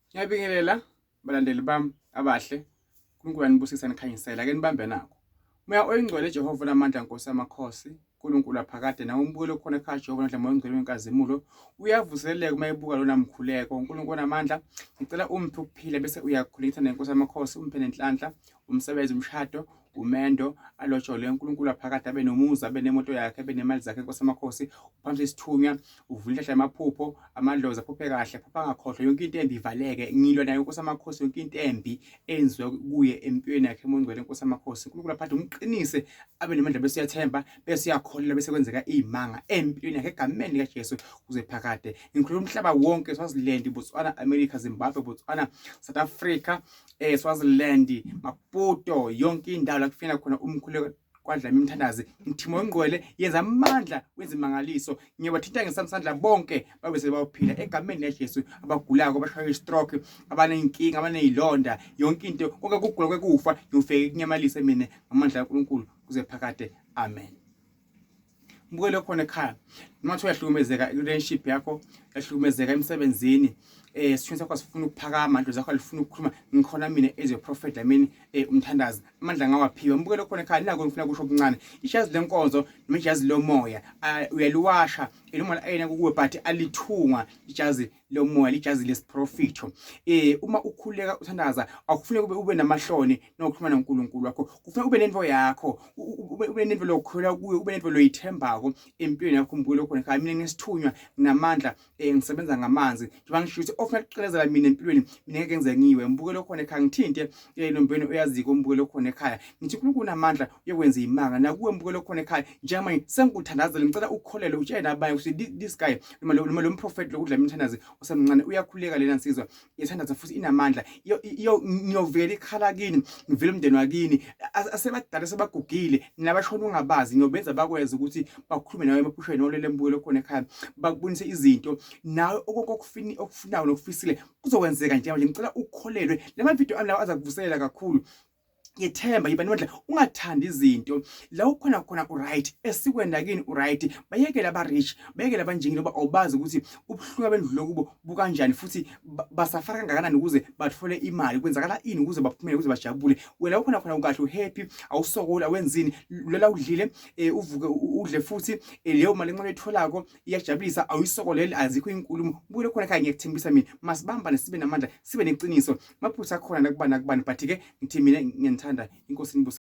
Ngiyabingelela balandeli bami abahle. uNkulunkulu anibusise anikhanyisele ake nibambe nakho. Moya oyingcwele Jehova namandla Nkosi yamakhosi uNkulunkulu aphakade nawe umbukeli okhona ekhaya Jehova namandla Moya oyingcwele wenkazimulo uyavuseleleka uma ebuka lona mkhuleko uNkulunkulu onamandla ngicela umphe ukuphila bese uyakhulisa nenkosi yamakhosi umphe nenhlanhla umsebenzi umshado umendo alotsholwe uNkulunkulu aphakade abe nomuzi abe nemoto yakhe abe nemali zakhe inkosi amakhosi uphamise isithunywa uvula inhlahla yamaphupho amadlozi aphuphe kahle aphupha angakhohlwa yonke into embi ivaleke ngilwa nayo inkosi amakhosi yonke into embi enziwa kuye empilweni yakhe emongcwele inkosi amakhosi uNkulunkulu aphakade umqinise abe nemandla bese uyathemba bese uyakholelwa bese kwenzeka izimanga empilweni yakhe egameni likaJesu kuze phakade ngikhuluma umhlaba wonke Swaziland Botswana America Zimbabwe Botswana South Africa Swaziland Maputo yonke indawo la kufika khona umkhuleko kwadlama imthandazi mthimo ongcwele yenza amandla wenza imangaliso ngiyabathinta ngesamsandla bonke babe sebawuphila egameni likaJesu abagulako abashaywa istroke abaneyinkinga abanezilonda yonke into konke kugula kwekufa ngiyofike kunyamalise mina ngamandla kaNkuluNkulu kuze phakade amen. Mbukele khona ekhaya noma kuthiwa uyahlukumezeka relationship yakho uyahlukumezeka emsebenzini sithunzi sakho sifuna ukuphakama ndlu zakho alifuna ukukhuluma ngikhona mina as your prophet I mean umthandazi amandla ngawaphiwa mbukele khona ekhaya nako ngifuna kusho okuncane ijazi lenkonzo noma ijazi lomoya uyaliwasha eluma ayena kuwe but alithungwa ijazi lomoya lijazi lesiprofitho uma ukhuleka uthandaza akufuneki ube namahloni nokuxhumana noNkulunkulu wakho kufuneka ube nento yakho ube nento lokholwa kuyo ube nento loyithembako empilweni yakho umbukelo khona ekhaya mina ngesithunywa nginamandla ngisebenza ngamanzi njengoba ngisho ukuthi ofuna ukuqhelezela mina empilweni mina ngeke ngize ngiwe mbukelo khona ekhaya ngithinte lombeni oyaziko umbukelo khona ekhaya ngithi uNkulunkulu unamandla uyokwenza imanga nakuwe mbukelo khona ekhaya njengamanje sengikuthandazela ngicela ukukholelwe utshele nabanye ukuthi this guy noma lo mprofeti lokudla imithandazo osemncane uyakhuleka lena nsizwa iyathandaza futhi inamandla ngiyovela ikhala kini ngivele umndeni wakini asebadala sebagugile nabashona ungabazi ngiyobenza bakwenze ukuthi bakhulume nawe emaphusheni olele mbukelo khona ekhaya bakubonise izinto nawe okonke okufunayo nokufisile kuzokwenzeka njengamanje ngicela ukholelwe lama video ami lawa azakuvuselela kakhulu yethemba yiba namandla ungathandi izinto la ukhona khona uright esikweni lakini uright bayekele abarich bayekele abanjingile ngoba awubazi ukuthi ubuhlungu abendlule kubo bukanjani futhi basafara kangakanani ukuze bathole imali kwenzakala ini ukuze baphumele ukuze bajabule wena ukhona khona ukahle uhappy awusokoli awenzini lula udlile uvuke udle futhi leyo mali encane oyitholako iyajabulisa awuyisokoleli azikho inkulumo buyele khona ekhaya ngiyakuthembisa mina masibambane sibe namandla sibe neqiniso maphutha akhona nakubani nakubani but ke ngithi mina ngiyanithanda inkosi inibusise.